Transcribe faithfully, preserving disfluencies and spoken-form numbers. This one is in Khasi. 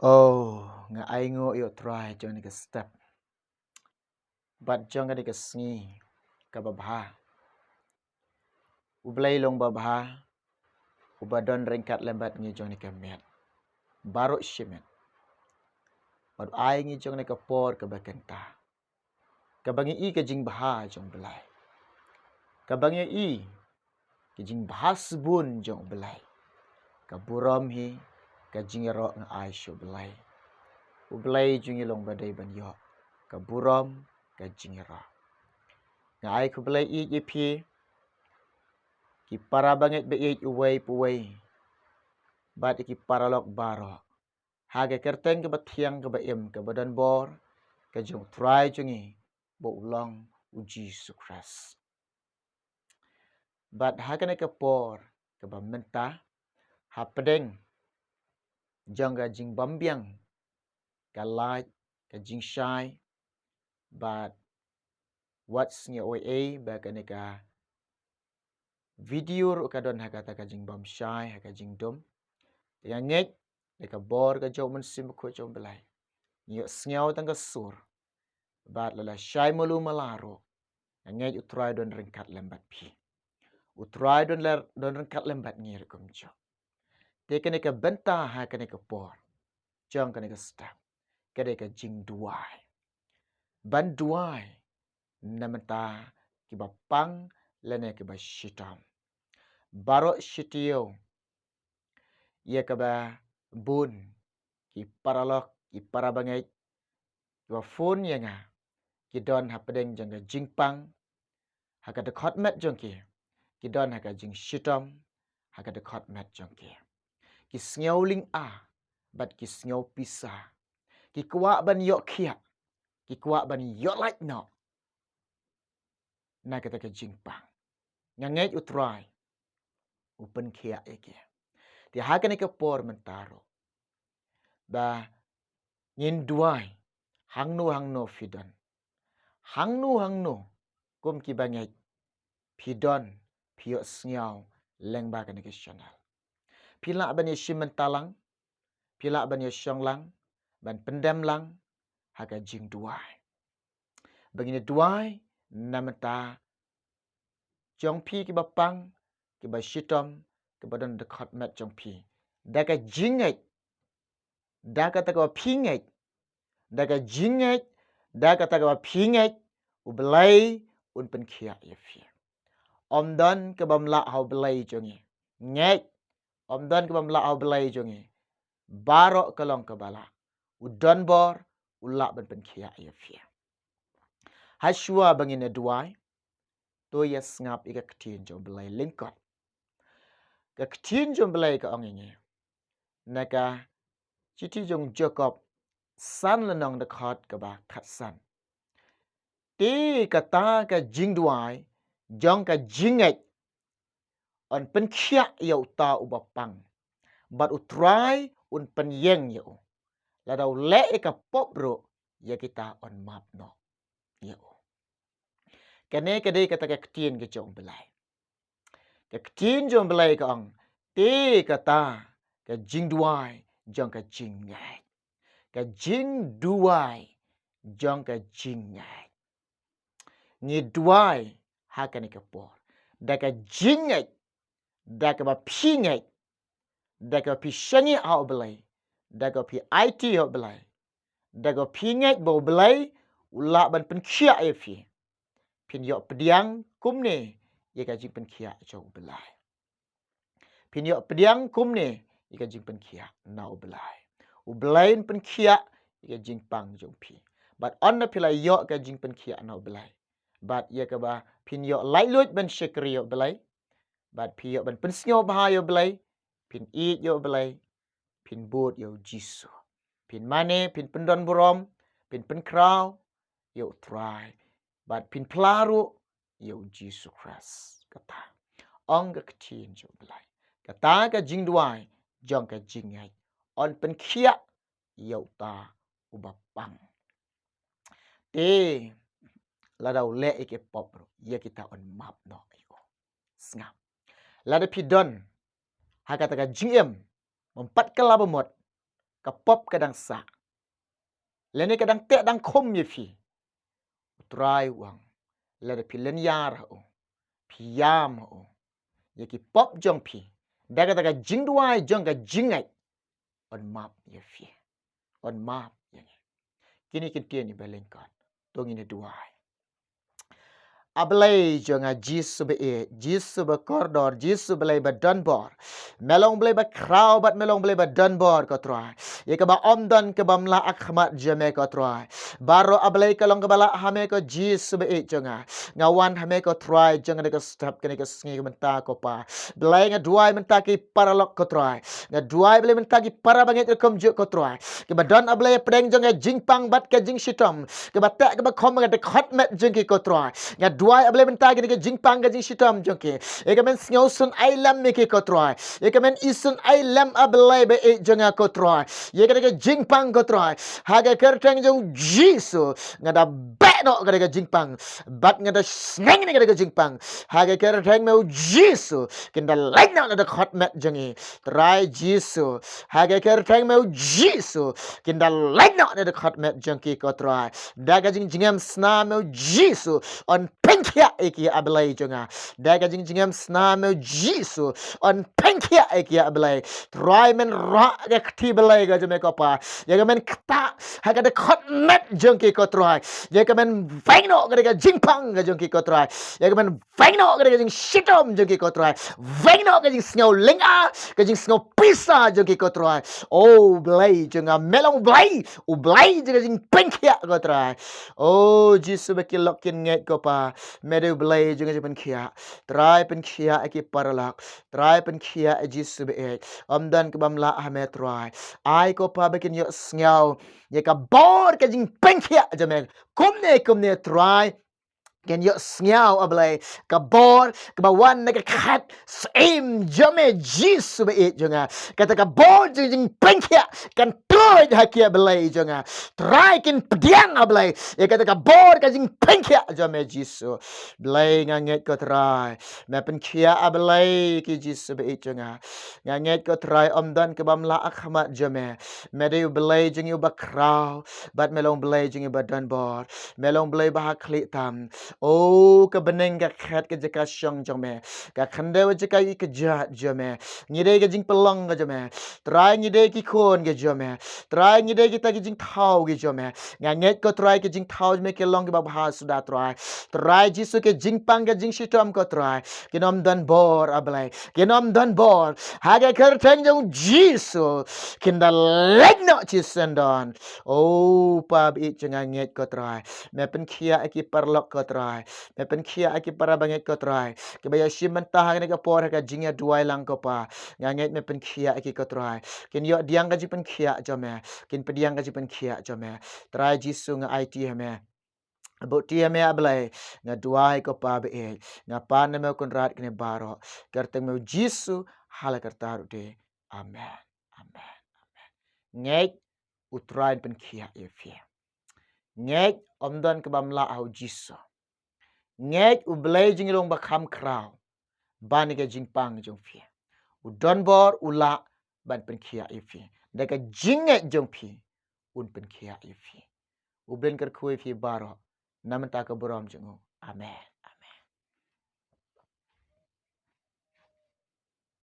Oh, nga ainguh ïa U Trai jong kane ka step bad jong kane ka sngi kaba bha. U Blei long babha, uba don ryngkat lem bad ngi jong kane ka miet baroh shi miet. Bad u ai ngi jong kane ka por kaba kynta, kaba ngi ïohi ka jingbha jong U Blei, kaba ngi ïohi ka jingbha shibun jong U Blei. Ka burom hi, ka jingïaroh nga ai sha U Blei. U Blei jong ngi long uba dei ban ïoh ka burom, ka jingïaroh. Nga ai khublei ïa phi, ki para bangeit ba ïeit uwei pa uwei, bad ïa ki paralok baroh, ha ka kyrteng kaba thiang, kaba im, kaba don bor, ka jong U Trai jong ngi, ba u long U Jisu Khrist. Bad ha kane ka por kaba mynta, hapdeng jong ka jingbym biang ka lait, ka jingshai, bad wat sngew ei ei ba kane ka video ruh ka don ha kata ka jingbymshai, ha ka jingdum. Te nga ngeit da ka bor ka jong U Mynsiem Bakhuid jong U Blei, ngi ïohsngew tang ka sur, bad lada shai malu mala ruh, nga ngeit U Trai don ryngkat lem bad phi. U Trai don ler, don ryngkat lem bad ngi ruh kumjuh. Te kane ka bynta ha kane ka por jong kane ka step, ka dei ka jingduwai. Ban duwai na bynta kiba pang lane kiba shitom. Baroh shi taïew, ïa kaba bun ki paralok, ki para bangeit, kiba phone ïa nga, ki don hapdeng jong ka jingpang ha ka dkhot met jong ki, ki don ha ka jingshitom ha ka dkhot met jong ki. Ki sngew lynga bad ki sngew pisa. Ki kwah ban ïoh khiah, ki kwah ban ïoh lait noh na kata ka jingpang. Nga ngeit U Trai u pynkhiah ïa ki. Te ha kane ka por mynta ruh, ba ngin duwai, hangno hangno phi don, hangno hangno kum kiba ngeit phi don, phi ïohsngew lyngba kane ka channel, phi lah ban ïashim bynta lang, phi lah ban ïashong lang, ban pyndem lang ha ka jingduwai. Ba ngin ïa duwai na bynta jong phi kiba pang, kiba shitom, kiba don dkhot met jong phi. Da ka jingngeit, da kata kaba phi ngeit, da ka jingngeit, da kata kaba phi ngeit, U Blei un pynkhiah ïa phi. Ym don kaba ym lah ha U Blei jong ngi. Ngeit, ym don kaba ym lah ha U Blei jong ngi. Baroh ka long kaba lah. U don bor, u lah ban pynkhiah ïa phi. Hashwa ba ngin ïa duwai, to ïa sngap ïa ka ktien jong U Blei lyngkot. Ka ktien jong U Blei ka ong ïa ngi na ka shithi jong u Jakob san lynnong dkhot kaba khatsan. Te kata ka jingduwai jong ka jingngeit yn pynkhiah ïa uta uba pang, bad U Trai un pynïeng ïa u. Lada u leh ïa ka pop ruh, ïa kita yn map noh ïa u. Kane ka dei kata ka ktien ka jong U Blei. Ka ktien jong U Blei ka ong, te kata ka jingduwai jong ka jingngeit. Ka jingduwai jong ka jingngeit. Ngi duwai ha kane ka por da ka jingngeit, da kaba phi ngeit, da kaba phi shaniah ha U Blei, da kaba phi aiti ha U Blei, da kaba phi ngeit ba U Blei u lah ban pynkhiah ïa phi. Phin ïoh pdiang kumne ïa ka jingpynkhiah jong U Blei. Phin ïoh pdiang kumne ïa ka jingpynkhiah na U Blei. U Blei un pynkhiah ïa ka jingpang jong phi. Bad ynda phi la ïoh ka jingpynkhiah na U Blei, bad ïa kaba phin ïoh laitluid ban shakri ïa U Blei, bad phi ïoh ban pynsngewbha ïa U Blei, phin ïeit ïa U Blei, phin bud ïa U Jisu. Phin mane, phin pyndonburom, phin pynkhraw ïa U Trai, bad phin phla ruh ïa U Jisu Khrist. Kata ong ka ktien jong U Blei. Kata ka jingduwai jong ka jingngeit yn pynkhiah ïa uta uba pang. Te lada u leh ïa ki pop ruh, ïa kita yn map noh ïa u. Sngap. Lada phi don ha kata ka jingim, ym pat kylla ba mut, ka pop ka dang sah, lane ka dang teh dang khum ïa phi, U Trai u ong, lada phi lyniar ha u, phi ïam ha u, ïa ki pop jong phi, da kata ka jingduwai jong ka jingngeit, un map ïa phi, un map ïa ngi. Kine ki ktien iba lyngkot, to ngin ïa duwai. A Blei jong nga Jisu ba ïeit, Jisu ba kordor, Jisu Blei ba donbor. Me long Blei ba khraw bad me long Blei ba donbor ko Trai. Ïa kaba ym don kaba mlah ha khmat jong me ko Trai. Baroh A Blei ka long kaba lah ha me ko Jisu ba ïeit jong nga. Nga wan ha me ko Trai jong kane ka step, kane ka sngi, ka mynta ko Pa. Blei, nga duwai mynta ki paralok ko Trai. Nga duwai Blei mynta ki para bangeit rukom juh ko Trai, kiba don A Blei hapdeng jong ka jingpang bad ka jingshitom, kiba teh kiba khum ha ka dkhot met jong ki ko Trai. Nga duwai A Blei mynta kine ki jingpang ka jingshitom jong ki, ïa ka men sngewsynei lem ïa ki ko Trai, ïa ka men isynei lem A Blei ba ïeit jong nga ko Trai, ïa kane ka jingpang ko Trai. Ha ka kyrteng jong U Jisu, nga da beh noh kane ka jingpang, bad nga da sneng ïa kane ka jingpang. Ha ka kyrteng me U Jisu, kin da leit noh na dkhot met jong ngi, Trai Jisu. Ha ka kyrteng me U Jisu, kin da leit noh na dkhot met jong ki ko Trai. Da ka jingjngem sna me U Jisu, un pynkhiah ïa ki A Blei jong nga. Da ka jingjngem sna me U Jisu, un pynkhiah ïa ki A Blei. Trai men rah ka kti Blei ka jong me ko Pa, ïa ka men ktah ha ka dkhot met jong ki ko Trai. Ïa ka men weng noh ka jingpang ka jong ki ko Trai. Ïa ka men weng noh ka jingshitom jong ki ko Trai. Weng noh ka jingsngew lynga, ka jingsngew pisa jong ki ko Trai. O Blei jong nga, me long Blei, U Blei jong ka jingpynkhiah ko Trai. O Jisu ba ki lok kin ngeit ko Pa, me dei U Blei jong ka jingpynkhiah. Trai pynkhiah ïa ki paralok, Trai pynkhiah ïa Jisu ba ïeit. Ym don kaba mlah ha me Trai. Ai ko Pa ba kin ïohsngew ïa ka bor ka jingpynkhiah jong me. Kumne kumne Trai, kin ïohsngew A Blei ka bor kaba wan na ka khet syiem jong me Jisu ba ïeit jong nga. Kata ka bor jong jingpynkhiah kan tuid ha ki A Blei jong nga. Trai kin pdiang A Blei ïa kata ka bor ka jingpynkhiah jong me Jisu. Blei nga ngeit ko Trai, me pynkhiah A Blei ki Jisu ba ïeit jong nga. Nga ngeit ko Trai ym don kaba mlah ha khmat jong me. Me dei U Blei jong ngi uba khraw, bad me long Blei jong ngi uba donbor. Me long Blei ba ha khlieh tam. O ka bneng ka khet ka jaka shong jong me, ka khyndew ka jaka ïeit ka jait jong me. Ngi dei ka jingpynlong ka jong me Trai, ngi dei ki khun ka jong me Trai, ngi dei kita ki jingthaw ki jong me. Nga ngeit ko Trai ki jingthaw jong me ki long kiba bha suda Trai. Trai Jisu ki jingpang ka jingshitom ko Trai, kin ym donbor A Blei, kin ym donbor. Ha ka kyrteng jong U Jisu, kin da leit noh shisyndon. O Pa ba ïeit jong nga ngeit ko Trai, me pynkhiah ïa ki paralok ko Trai, me pynkhiah ïa ki para bangeit ko Trai, kiba ïashim bynta ha kane ka por ha ka jingïaduwai lang ko Pa. Nga ngeit me pynkhiah ïa ki ko Trai. Kin ïoh pdiang ka jingpynkhiah jong me, kin pdiang ka jingpynkhiah jong me. Trai Jisu nga aiti ha me. Buh ti ha me A Blei. Nga duwai ko Pa ba ïeit, nga pan na me U Kynrad kine baroh. Kyrteng me U Jisu, ha la karta ruh de. Amen. Amen. Amen. Ngeit U Trai un pynkhiah ïa phi. Ngeit ym don kaba mlah ha U Jisu. Ngeit U Blei jong ngi long ba kham khraw ban ïa ka jingpang jong phi. U donbor, u lah ban pynkhiah ïa phi. Da ka jingngeit jong phi un pynkhiah ïa phi. U Blei un kyrkhu ïa phi baroh na bynta ka burom jong u. Amen.